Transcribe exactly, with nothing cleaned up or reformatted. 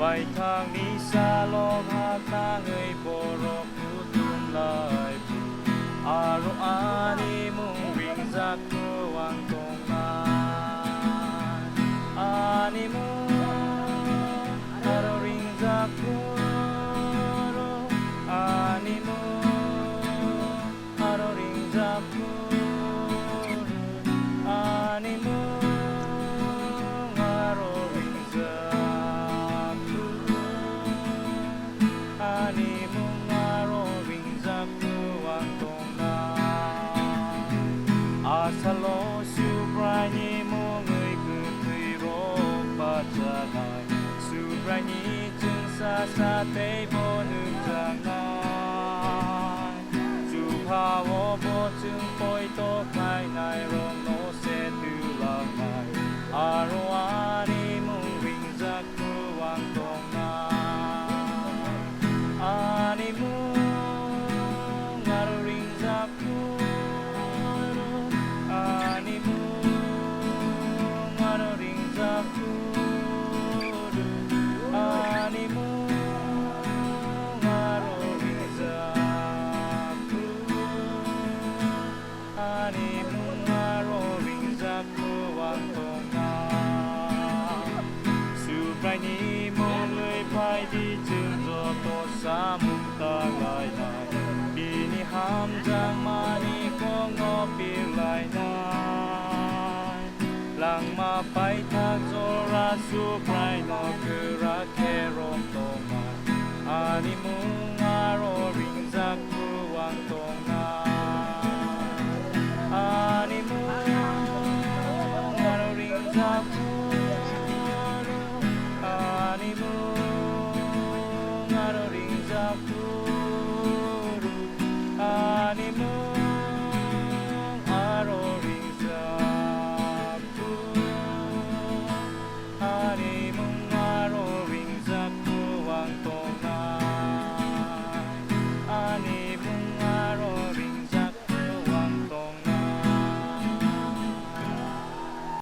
Baithangni salo ha tangwi borok kuthum lai phu, aro ani mung ringjak phu ang tongnai. Ani mung aro ringjak phu, ani mung aro ringjak phu, ani mung aro ringjak phu, ani mung aro ringjak phu ang tongnai. Asalo Subraini mungwi kwthwirok bachanai, Subraini chwngsacha teibo nukjaknai. Chuphao bo chwng poito khlainairokno se twlangnai, aro ani mung ringjak phu ang tongnai. Ani mung aro ringjak phu, ani mung aro ringjak phu, ani mung aro ringjak phu, ani mung aro ringjak phu ang tongnai. Subraini mungwi phaidi chwng joto samung tanglainai, bini hamjakmani kokno pirlainai. Langma paithak jora Subraino kwrak khe rom tongnai, ani mung